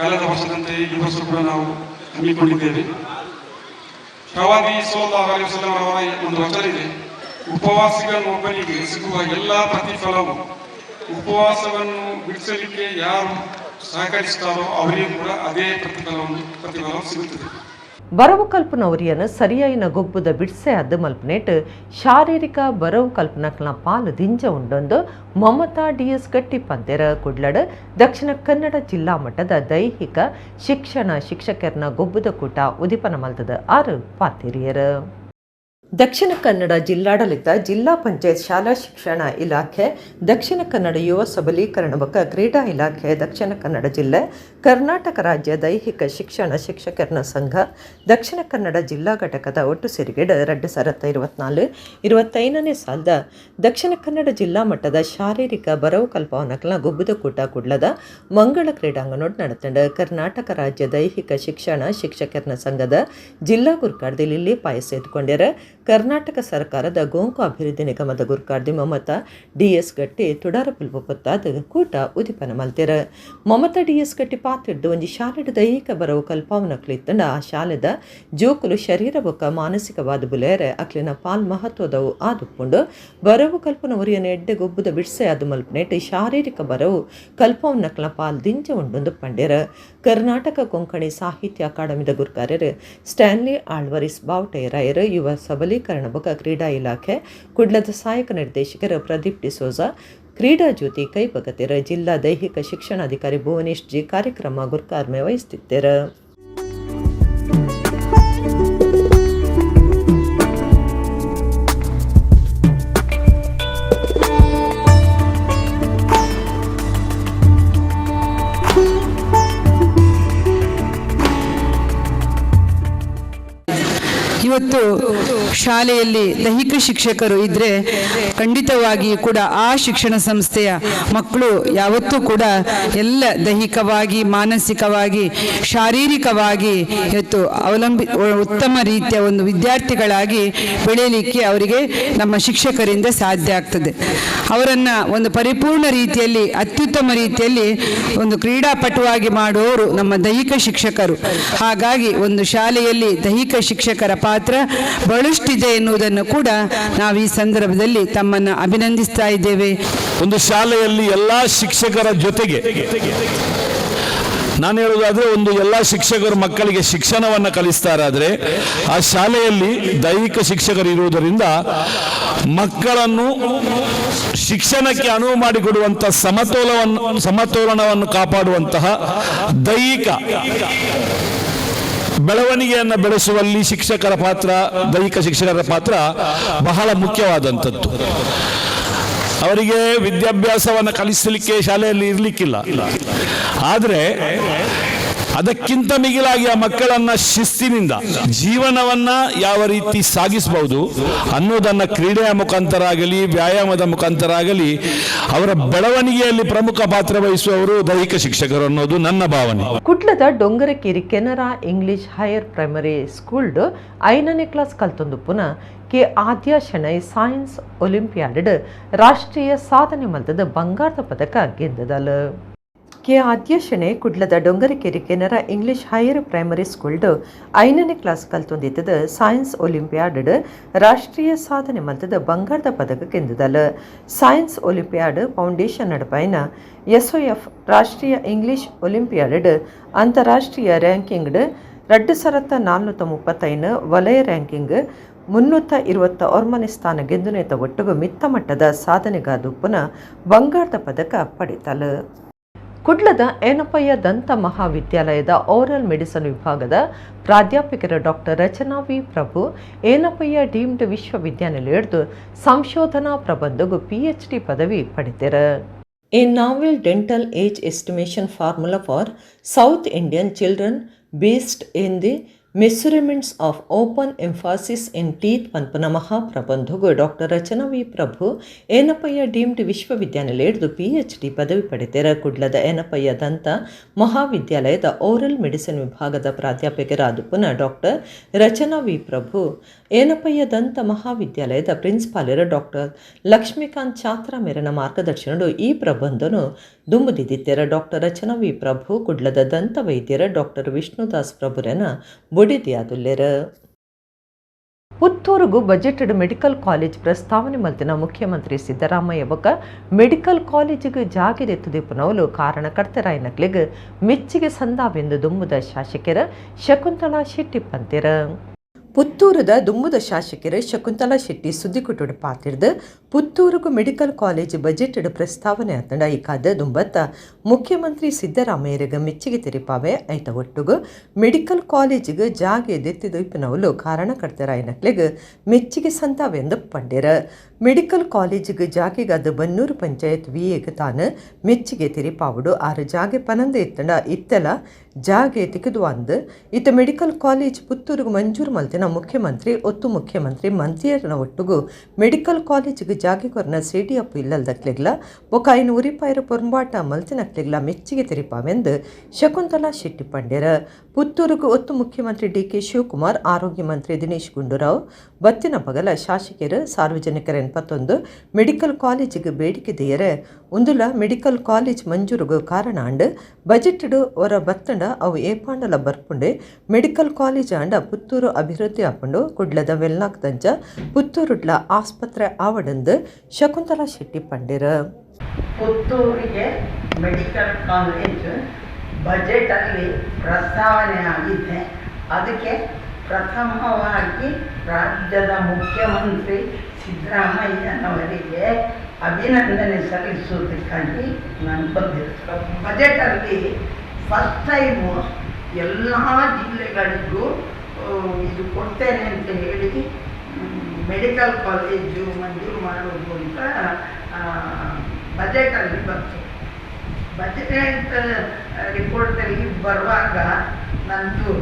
ಕಳೆದ ವರ್ಷದಂತೆ ಈ ವರ್ಷ ಕೂಡ ನಾವು ಹಮ್ಮಿಕೊಂಡಿದ್ದೇವೆ. ಪ್ರವಾದಿ ಸಲ್ಲಲ್ಲಾಹು ಅಲೈಹಿ ವಸಲ್ಲಂ ಅವರ ಒಂದು ವಚನ ಇದೆ, ಉಪವಾಸಿಗನೊಬ್ಬನಿಗೆ ಸಿಗುವ ಎಲ್ಲ ಪ್ರತಿಫಲವು ಉಪವಾಸವನ್ನು ಬಿಡಿಸಲಿಕ್ಕೆ ಯಾರು ಸಹಕರಿಸ್ತಾರೋ ಅವರಿಗೂ ಕೂಡ ಅದೇ ಪ್ರತಿಫಲವು ಸಿಗುತ್ತದೆ. ಬರವು ಕಲ್ಪನವರಿಯನ್ನು ಸರಿಯಾಯಿನ ಗೊಬ್ಬುದ ಬಿಡ್ಸೆ ಅದ್ದು ಮಲ್ಪನೇಟ್ ಶಾರೀರಿಕ ಬರವು ಕಲ್ಪನಕ್ನ ಪಾಲು ದಿಂಜ ಉಂಡೊಂದು ಮಮತಾ ಡಿಎಸ್ ಗಟ್ಟಿ ಪಂತೆರ. ಕುಡ್ಲಡ್ ದಕ್ಷಿಣ ಕನ್ನಡ ಜಿಲ್ಲಾ ಮಟ್ಟದ ದೈಹಿಕ ಶಿಕ್ಷಣ ಶಿಕ್ಷಕರನ ಗೊಬ್ಬುದ ಕೂಟ ಉದಿಪನ ಮಲ್ತದ ಆರು ಪಾತಿರಿಯರು. ದಕ್ಷಿಣ ಕನ್ನಡ ಜಿಲ್ಲಾಡಳಿತ, ಜಿಲ್ಲಾ ಪಂಚಾಯತ್, ಶಾಲಾ ಶಿಕ್ಷಣ ಇಲಾಖೆ, ದಕ್ಷಿಣ ಕನ್ನಡ ಯುವ ಸಬಲೀಕರಣ ಬೊಕ್ಕ ಕ್ರೀಡಾ ಇಲಾಖೆ, ದಕ್ಷಿಣ ಕನ್ನಡ ಜಿಲ್ಲೆ, ಕರ್ನಾಟಕ ರಾಜ್ಯ ದೈಹಿಕ ಶಿಕ್ಷಣ ಶಿಕ್ಷಕರನ ಸಂಘ ದಕ್ಷಿಣ ಕನ್ನಡ ಜಿಲ್ಲಾ ಘಟಕದ ಒಟ್ಟು ಸೇರಿಗೆಡ್ 2024-25ನೇ ಸಾಲದ ದಕ್ಷಿಣ ಕನ್ನಡ ಜಿಲ್ಲಾ ಮಟ್ಟದ ಶಾರೀರಿಕ ಬರವು ಕಲ್ಪವನಕ್ಲ ಗೊಬ್ಬುದ ಕೂಟ ಕುಡ್ಲದ ಮಂಗಳ ಕ್ರೀಡಾಂಗಣೋಡ್ ನಡತಂಡ. ಕರ್ನಾಟಕ ರಾಜ್ಯ ದೈಹಿಕ ಶಿಕ್ಷಣ ಶಿಕ್ಷಕರನ ಸಂಘದ ಜಿಲ್ಲಾ ಗುರ್ಕಾರ್ದಿ ಲಿಲ್ಲಿ ಪಾಯಸ್ ಎದ್ಕೊಂಡ್ಯಾರ. ಕರ್ನಾಟಕ ಸರ್ಕಾರದ ಗೋಂಕು ಅಭಿವೃದ್ಧಿ ನಿಗಮದ ಗುರ್ಕಾರ್ದಿ ಮಮತಾ ಡಿಎಸ್ ಗಟ್ಟಿ ತುಡಾರ ಪುಲ್ಪ ಪೊತ್ತಾದ ಕೂಟ ಉದಿಪನ ಮಲ್ತೆರ. ಮಮತಾ ಡಿಎಸ್ ಗಟ್ಟಿ ಪಾತಿಡ್ದು ಒಂಜಿ ಶಾಲೆಡ್ ದೈಹಿಕ ಬರವು ಕಲ್ಪಾವನಕ್ಲಿತ್ತಂಡ ಆ ಶಾಲೆದ ಜೋಕುಲು ಶರೀರ ಬೊಕ್ಕ ಮಾನಸಿಕವಾದ ಬುಲೇರೆ ಅಕ್ಲಿನ ಪಾಲ್ ಮಹತ್ವದವು ಆದುಪ್ಪುಂಡು. ಬರವು ಕಲ್ಪನ ಒರಿಯನ ಎಡ್ಡೆ ಗೊಬ್ಬುದ ಬಿಡ್ಸೆ ಅದು ಮಲ್ಪನೇಟ್ ಶಾರೀರಿಕ ಬರವು ಕಲ್ಪವನಕ್ಲ ಪಾಲ್ ದಿಂಜ ಉಂಡೊಂದು ಪಂಡ್ಯರ. ಕರ್ನಾಟಕ ಕೊಂಕಣಿ ಸಾಹಿತ್ಯ ಅಕಾಡೆಮಿದ ಗುರ್ಕಾರ್ಯರು ಸ್ಟ್ಯಾನ್ಲಿ ಆಳ್ವರಿಸ್ ಬಾವಟೆಯರಾಯರು, ಯುವ ಸಬಲೀಕರಣ ಬೊಕ್ಕ ಕ್ರೀಡಾ ಇಲಾಖೆ ಕುಡ್ಲದ ಸಹಾಯಕ ನಿರ್ದೇಶಕರು ಪ್ರದೀಪ್ ಡಿಸೋಜಾ ಕ್ರೀಡಾ ಜ್ಯೋತಿ ಕೈಪಗತಿರ. ಜಿಲ್ಲಾ ದೈಹಿಕ ಶಿಕ್ಷಣಾಧಿಕಾರಿ ಭುವನೇಶ್ ಜಿ ಕಾರ್ಯಕ್ರಮ ಗುರ್ಕಾರ್ಮೆ ವಹಿಸುತ್ತಿದ್ದರು. ಇವತ್ತು ಶಾಲೆಯಲ್ಲಿ ದೈಹಿಕ ಶಿಕ್ಷಕರು ಇದ್ದರೆ ಖಂಡಿತವಾಗಿಯೂ ಕೂಡ ಆ ಶಿಕ್ಷಣ ಸಂಸ್ಥೆಯ ಮಕ್ಕಳು ಯಾವತ್ತೂ ಕೂಡ ಎಲ್ಲ ದೈಹಿಕವಾಗಿ, ಮಾನಸಿಕವಾಗಿ, ಶಾರೀರಿಕವಾಗಿ ಇವತ್ತು ಉತ್ತಮ ರೀತಿಯ ಒಂದು ವಿದ್ಯಾರ್ಥಿಗಳಾಗಿ ಬೆಳೆಯಲಿಕ್ಕೆ ಅವರಿಗೆ ನಮ್ಮ ಶಿಕ್ಷಕರಿಂದ ಸಾಧ್ಯ ಆಗ್ತದೆ. ಅವರನ್ನು ಒಂದು ಪರಿಪೂರ್ಣ ರೀತಿಯಲ್ಲಿ, ಅತ್ಯುತ್ತಮ ರೀತಿಯಲ್ಲಿ ಒಂದು ಕ್ರೀಡಾಪಟುವಾಗಿ ಮಾಡುವವರು ನಮ್ಮ ದೈಹಿಕ ಶಿಕ್ಷಕರು. ಹಾಗಾಗಿ ಒಂದು ಶಾಲೆಯಲ್ಲಿ ದೈಹಿಕ ಶಿಕ್ಷಕರ ಪಾತ್ರ ಬಹಳಷ್ಟಿದೆ ಎನ್ನುವುದನ್ನು ಕೂಡ ನಾವು ಈ ಸಂದರ್ಭದಲ್ಲಿ ತಮ್ಮನ್ನು ಅಭಿನಂದಿಸ್ತಾ ಇದ್ದೇವೆ. ಒಂದು ಶಾಲೆಯಲ್ಲಿ ಎಲ್ಲ ಶಿಕ್ಷಕರ ಜೊತೆಗೆ ನಾನು ಹೇಳುವುದಾದ್ರೆ, ಒಂದು ಎಲ್ಲ ಶಿಕ್ಷಕರು ಮಕ್ಕಳಿಗೆ ಶಿಕ್ಷಣವನ್ನು ಕಲಿಸ್ತಾರಾದ್ರೆ ಆ ಶಾಲೆಯಲ್ಲಿ ದೈಹಿಕ ಶಿಕ್ಷಕರು ಇರುವುದರಿಂದ ಮಕ್ಕಳನ್ನು ಶಿಕ್ಷಣಕ್ಕೆ ಅನುವು ಮಾಡಿಕೊಡುವಂಥ ಸಮತೋಲನವನ್ನು ಕಾಪಾಡುವಂತಹ, ದೈಹಿಕ ಬೆಳವಣಿಗೆಯನ್ನು ಬೆಳೆಸುವಲ್ಲಿ ಶಿಕ್ಷಕರ ಪಾತ್ರ, ದೈಹಿಕ ಶಿಕ್ಷಕರ ಪಾತ್ರ ಬಹಳ ಮುಖ್ಯವಾದಂಥದ್ದು. ಅವರಿಗೆ ವಿದ್ಯಾಭ್ಯಾಸವನ್ನು ಕಲಿಸಲಿಕ್ಕೆ ಶಾಲೆಯಲ್ಲಿ ಇರಲಿಕ್ಕಿಲ್ಲ, ಆದರೆ ಅದಕ್ಕಿಂತ ಮಿಗಿಲಾಗಿ ಆ ಮಕ್ಕಳನ್ನ ಶಿಸ್ತಿನಿಂದ ಜೀವನವನ್ನ ಯಾವ ರೀತಿ ಸಾಗಿಸಬಹುದು ಅನ್ನೋದನ್ನ ಕ್ರೀಡೆಯ ಮುಖಾಂತರ ಆಗಲಿ, ವ್ಯಾಯಾಮದ ಮುಖಾಂತರ ಆಗಲಿ ಅವರ ಬೆಳವಣಿಗೆಯಲ್ಲಿ ಪ್ರಮುಖ ಪಾತ್ರ ವಹಿಸುವವರು ದೈಹಿಕ ಶಿಕ್ಷಕರು ಅನ್ನೋದು ನನ್ನ ಭಾವನೆ. ಕುಡ್ಲದ Dongarakeri Canara English higher primary ಸ್ಕೂಲ್ಡ್ 5ನೇ ಕ್ಲಾಸ್ ಕಲ್ತೊಂದು ಪುನಃ ಕೆ ಆದ್ಯ ಶೆಣೈ ಸೈನ್ಸ್ ಒಲಿಂಪಿಯಾಡ್ ರಾಷ್ಟ್ರೀಯ ಸಾಧನೆ ಮಲ್ತದ ಬಂಗಾರದ ಪದಕ ಗೆಂದದಲ್. ಕೆ ಆದ್ಯ ಶೆಣೈ ಕುಡ್ಲದ Dongarikeri Canara English higher primary ಸ್ಕೂಲ್ಡ್ 5ನೇ ಕ್ಲಾಸ್ ಕಲ್ತೊಂದಿತ್ತದ ಸೈನ್ಸ್ ಒಲಿಂಪಿಯಾಡ್ ರಾಷ್ಟ್ರೀಯ ಸಾಧನೆ ಮಲ್ತದ ಬಂಗಾರದ ಪದಕ ಗೆಂದದಲ್. ಸೈನ್ಸ್ ಒಲಿಂಪಿಯಾಡ್ ಫೌಂಡೇಶನ್ ನಡಪಾಯಿನ ಎಸ್ಒಎಫ್ ರಾಷ್ಟ್ರೀಯ ಇಂಗ್ಲಿಷ್ ಒಲಿಂಪಿಯಾಡ್ ಅಂತಾರಾಷ್ಟ್ರೀಯ ರ್ಯಾಂಕಿಂಗ್ 2435, ವಲಯ ರ್ಯಾಂಕಿಂಗ್ 329ನೇ ಸ್ಥಾನ ಗೆಂದುನೇತ ಒಟ್ಟುಗು ಮಿತ್ತ ಮಟ್ಟದ ಸಾಧನೆಗಾದುಪ್ಪುನ ಬಂಗಾರದ ಪದಕ ಪಡಿತಲ್. ಕುಡ್ಲದ ಏನಪ್ಪಯ್ಯ ದಂತ ಮಹಾವಿದ್ಯಾಲಯದ ಓರಲ್ ಮೆಡಿಸನ್ ವಿಭಾಗದ ಪ್ರಾಧ್ಯಾಪಕರ ಡಾಕ್ಟರ್ ರಚನಾ ವಿ ಪ್ರಭು ಏನಪ್ಪಯ್ಯ ಡೀಮ್ಡ್ ವಿಶ್ವವಿದ್ಯಾನಿಲಯದ್ದು ಸಂಶೋಧನಾ ಪ್ರಬಂಧಗೂ ಪಿಎಚ್ಡಿ ಪದವಿ ಪಡೆದಿರ. A novel dental age estimation formula for South Indian children based in the measurements of open emphasis in teeth ಪನ್ಪುನ ಮಹಾಪ್ರಬಂಧಗು doctor Rachana V Prabhu Yenepoya deemed ವಿಶ್ವವಿದ್ಯಾನಿಲಯದ್ದು PhD ಪದವಿ ಪಡೆದಿರ. ಕುಡ್ಲದ ಏನಪ್ಪಯ್ಯ ದಂತ ಮಹಾವಿದ್ಯಾಲಯದ oral medicine ವಿಭಾಗದ ಪ್ರಾಧ್ಯಾಪಕರಾದ ಪುನಃ ಡಾಕ್ಟರ್ ರಚನಾ ವಿ ಪ್ರಭು ಏನಪ್ಪಯ್ಯ ದಂತ ಮಹಾವಿದ್ಯಾಲಯದ ಪ್ರಿನ್ಸಿಪಾಲರ ಡಾಕ್ಟರ್ ಲಕ್ಷ್ಮೀಕಾಂತ್ ಚಾತ್ರ ಮೇರನ ಮಾರ್ಗದರ್ಶನಡು ಈ ಪ್ರಬಂಧನು ದುಂಬುದಿದ್ದಿತ್ತೆರ. ಡಾಕ್ಟರ್ ರಚನಾ ವಿ ಪ್ರಭು ಕುಡ್ಲದ ದಂತ ವೈದ್ಯರ doctor Vishnudas ಪ್ರಭುರನ ಬೊಡಿದಿಯಾದುಲ್ಲೆರ್. ಪುತ್ತೂರುಗು budgeted medical college ಪ್ರಸ್ತಾವನೆ ಮಲ್ತಿನ ಮುಖ್ಯಮಂತ್ರಿ ಸಿದ್ದರಾಮಯ್ಯ ಬೊಕ್ಕ ಮೆಡಿಕಲ್ ಕಾಲೇಜಿಗೆ ಜಾಗೆದೆತ್ತುದಿಪ್ಪುನವುಲು ಕಾರಣಕರ್ತರಾಯಿನಕ್ಲೆಗ್ ಮೆಚ್ಚಿಗೆ ಸಂದಾವೆಂದು ದುಂಬುದ ಶಾಸಕರ ಶಕುಂತಲಾ ಶೆಟ್ಟಿ ಪಂತೆರ್. ಪುತ್ತೂರುದ ದುಂಬುದ ಶಾಸಕರು ಶಕುಂತಲಾ ಶೆಟ್ಟಿ ಸುದ್ದಿಕುಟುಡು ಪಾತಿರ್ದು, ಪುತ್ತೂರುಗು ಮೆಡಿಕಲ್ ಕಾಲೇಜ್ ಬಜೆಟ್ ಪ್ರಸ್ತಾವನೆ ಆತಂಡ ಐಕಾದ ದುಂಬತ್ತ ಮುಖ್ಯಮಂತ್ರಿ ಸಿದ್ದರಾಮಯ್ಯರಿಗೆ ಮೆಚ್ಚಿಗೆ ತೆರಿಪಾವೆ. ಐತ ಒಟ್ಟುಗು ಮೆಡಿಕಲ್ ಕಾಲೇಜಿಗೆ ಜಾಗೆ ದೆತ್ತಿದೊಯ್ಪಿನವುಲು ಕಾರಣಕರ್ತರಾಯಿನಕ್ಲೆಗ್ ಮೆಚ್ಚಿಗೆ ಸಂತಾವೆಂದು ಪಂಡೆರ. ಮೆಡಿಕಲ್ ಕಾಲೇಜಿಗೆ ಜಾಗೆಗಾದ ಬನ್ನೂರು ಪಂಚಾಯತ್ ವಿಎಗ್ ತಾನು ಮೆಚ್ಚಿಗೆ ತೆರಿಪಾವುಡು. ಆರು ಜಾಗೆ ಪನಂದ ಇತ್ತಂಡ ಇತ್ತೆಲ ಜಾಗೆ ತಿಕ್ಕದು ಅಂದ್. ಇತ್ತ ಮೆಡಿಕಲ್ ಕಾಲೇಜ್ ಪುತ್ತೂರುಗು ಮಂಜೂರು ಮಲ್ತಿನ ಮುಖ್ಯಮಂತ್ರಿ, ಒತ್ತು ಮುಖ್ಯಮಂತ್ರಿ, ಮಂತ್ರಿಯರನ ಒಟ್ಟುಗು ಮೆಡಿಕಲ್ ಕಾಲೇಜಿಗೆ ಜಾಗೆ ಕೊರ್ನ ಸಿಡಿಯಪ್ಪು ಇಲ್ಲಲ್ದಕ್ಲೆಗ್ಲ ಬೊಕ ಐನ್ ಉರಿಪಾಯರ ಪೊರ್ಂಬಾಟ ಮಲ್ತಿನಕ್ಲೆಗ್ಲ ಮೆಚ್ಚಿಗೆ ತೆರಿಪಾವೆಂದು ಶಕುಂತಲಾ ಶೆಟ್ಟಿ ಪಂಡೆರ. ಪುತ್ತೂರುಗು ಒತ್ತು ಮುಖ್ಯಮಂತ್ರಿ ಡಿಕೆ ಶಿವಕುಮಾರ್, ಆರೋಗ್ಯ ಮಂತ್ರಿ ದಿನೇಶ್ ಗುಂಡೂರಾವ್ ಬತ್ತಿನ ಪಗಲ ಶಾಸಕರು ಸಾರ್ವಜನಿಕರ 81 ಮೆಡಿಕಲ್ ಕಾಲೇಜಿಗೆ ಬೇಡಿಕೆ ದೇಯರೆ ಉಂದುಲ ಮೆಡಿಕಲ್ ಕಾಲೇಜ್ ಮಂಜೂರುಗು ಕಾರಣ ಆಂಡ್. ಬಜೆಟ್ ಒರ ಬತ್ತಂಡ ಅವು ಏಪಾಂಡಲ ಬರ್ಪುಂಡೆ. ಮೆಡಿಕಲ್ ಕಾಲೇಜ್ ಆಂಡ ಪುತ್ತೂರು ಅಭಿವೃದ್ಧಿ ಆಪುಂಡು. ಕುಡ್ಲದ ವೆನ್ಲಾಕ್ ದಂಚ ಪುತ್ತೂರುಡ್ಲ ಆಸ್ಪತ್ರೆ ಆವಡಂದು ಶಕುಂತಲಾ ಶೆಟ್ಟಿ ಪಂಡೆರ್. ಪುತ್ತೂರಿಗೆ ಮೆಡಿಕಲ್ ಕಾಲೇಜ್ ಬಜೆಟಲ್ಲಿ ಪ್ರಸ್ತಾವನೆ ಆಗಿದೆ. ಅದಕ್ಕೆ ಪ್ರಥಮವಾಗಿ ರಾಜ್ಯದ ಮುಖ್ಯಮಂತ್ರಿ ಸಿದ್ದರಾಮಯ್ಯನವರಿಗೆ ಅಭಿನಂದನೆ ಸಲ್ಲಿಸುವುದಕ್ಕಾಗಿ ನಾನು ಬಂದಿದ್ದೆ. ಬಜೆಟಲ್ಲಿ ಫಸ್ಟ್ ಟೈಮು ಎಲ್ಲ ಜಿಲ್ಲೆಗಳಿಗೂ ಇದು ಕೊಡ್ತೇನೆ ಅಂತ ಹೇಳಿ ಮೆಡಿಕಲ್ ಕಾಲೇಜು ಮಂಜೂರು ಮಾಡೋದು ಅಂತ ಬಜೆಟಲ್ಲಿ ಬಂತು. ಬಜೆಟ್ ರಿಪೋರ್ಟಲ್ಲಿ ಬರುವಾಗ ನಂದು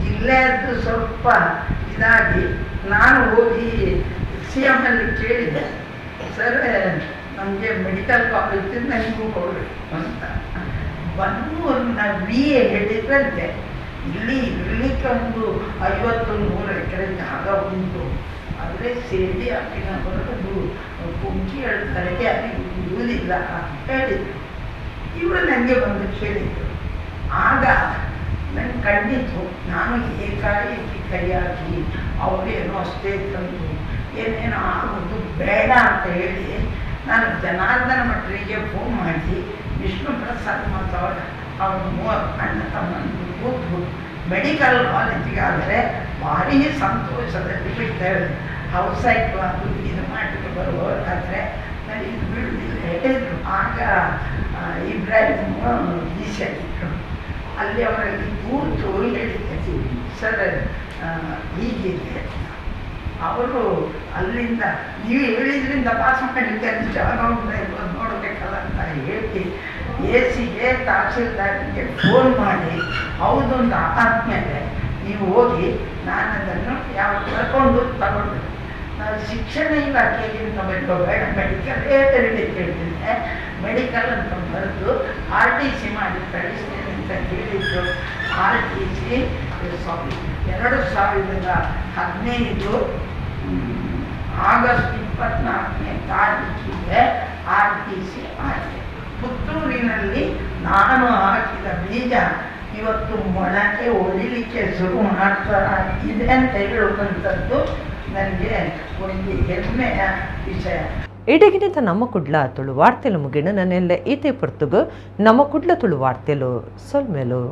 ಜಿಲ್ಲೆಯದ್ದು ಸ್ವಲ್ಪ ಇದಾಗಿ ನಾನು ಹೋಗಿ ಸಿ ಎಮ್ ಅಲ್ಲಿ ಕೇಳಿದೆ, ಸರ್, ನಮಗೆ ಮೆಡಿಕಲ್ ಕಾಲೇಜ್ ನನಗೂ ಕೊಡಬೇಕು ಅಂತ. ಬನ್ನೂರಿನ ವಿ ಎ ಹೇಳಿದ್ರಂತೆ, ಇಲ್ಲಿ ಇರ್ಲಿಕ್ಕೆ ಒಂದು 50-100 ಎಕರೆ ಜಾಗ ಉಂಟು, ಆದರೆ ಸೇಡಿ ಅಪ್ಪಿನವರು ಅದು ಕುಂಕಿ ಹೇಳ್ತಾರೆ, ಯಾರಿಗೂ ಬಿಡುವುದಿಲ್ಲ ಅಂತ ಹೇಳಿದರು. ಇವರು ನನಗೆ ಬಂದು ಕೇಳಿದರು. ಆಗ ನನಗೆ ಕಂಡಿತು. ನಾನು ಏಕಾಏಕಿ ಕೈ ಹಾಕಿ ಅವರೇನೋ ಅಷ್ಟೇ ತಂದು ಏನೇನೋ ಆಗೋದು ಬೇಡ ಅಂತ ಹೇಳಿ ನಾನು ಜನಾರ್ದನ ಭಟ್ರಿಗೆ ಫೋನ್ ಮಾಡಿ, ವಿಷ್ಣು ಪ್ರಸಾದ್ ಮತ್ತು ಅವರ ಅವರ ಮೂವರು ಅಣ್ಣ ತಮ್ಮಂದಿರು ಕೂತು ಮೆಡಿಕಲ್ ಕಾಲೇಜಿಗಾದರೆ ಭಾರೀ ಸಂತೋಷದಲ್ಲಿ ಬಿಡ್ತೇವೆ, ಹೌಸ್ ಸೈಟು ಅದು ಇದು ಮಾಡಲಿಕ್ಕೆ ಬರುವವರಾದರೆ ನಾನು ಇದು ಬಿಡುವುದಿಲ್ಲ ಹೇಳಿದರು. ಆಗ ಇಬ್ರಾಹಿಂ ಡಿ ಸಿ ಆಗಿದ್ದರು. ಅಲ್ಲಿ ಅವರಲ್ಲಿ ಕೂತು ಹೇಳಿದ್ದೆ, ಸರ್, ಹೀಗಿದೆ. ಅವರು ಅಲ್ಲಿಂದ ನೀವು ಹೇಳಿದ್ರಿಂದ ಪಾಸ್ ಮಾಡಲಿಕ್ಕೆ ಅಲ್ಲಿ ಜಾಗ ಉಂಟಾ ಇಲ್ವೋ ನೋಡಬೇಕಲ್ಲ ಅಂತ ಹೇಳಿ ಎ ಸಿಗೆ, ತಹಸೀಲ್ದಾರ್ಗೆ ಫೋನ್ ಮಾಡಿ, ಹೌದು ಅಂತ ಆದಮೇಲೆ ನೀವು ಹೋಗಿ ನಾನು ಅದನ್ನು ಯಾವ ಕರ್ಕೊಂಡು ತಗೊಂಡು ನಾನು ಶಿಕ್ಷಣ ಇಲಾಖೆಗಿಂತ ಬೇಡ ಬೇಡ, ಮೆಡಿಕಲ್ ಕೇಳ್ತಿದ್ದೆ. ಮೆಡಿಕಲ್ ಅಂತ ಬರೆದು ಆರ್ ಟಿ ಸಿ ಮಾಡಿ ಕಳಿಸ್ತೇನೆ ಅಂತ ಹೇಳಿದ್ರು. ಆರ್ ಟಿ ಸಿ, ಸಾರಿ, 2015 ಆಗಸ್ಟ್ 24ನೇ ತಾರೀಕಿಗೆ ಆರ್ ಟಿ ಸಿ ಆಗಿದೆ. ಪುತ್ತೂರಿನಲ್ಲಿ ನಾನು ಹಾಕಿದ ಬೀಜ ಇವತ್ತು ಮೊಳಕೆ ಒಡಿಲಿಕ್ಕೆ ಶುರು ಮಾಡ್ತಾ ಇದೆ ಅಂತ ಹೇಳುವಂಥದ್ದು ನನಗೆ ಒಂದು ಹೆಮ್ಮೆಯ ವಿಷಯ. ಇಡಗಿನಿಂದ ನಮ್ಮ ಕುಡ್ಲ ತುಳು ವಾರ್ತೆಲು ಮುಗಿಣ ನನ್ನೆಲ್ಲ ಈತೆ ಪೊರ್ತುಗು ನಮ್ಮ ಕುಡ್ಲ ತುಳು ವಾರ್ತೆಲು ಸೊಲ್ಮೆಲು.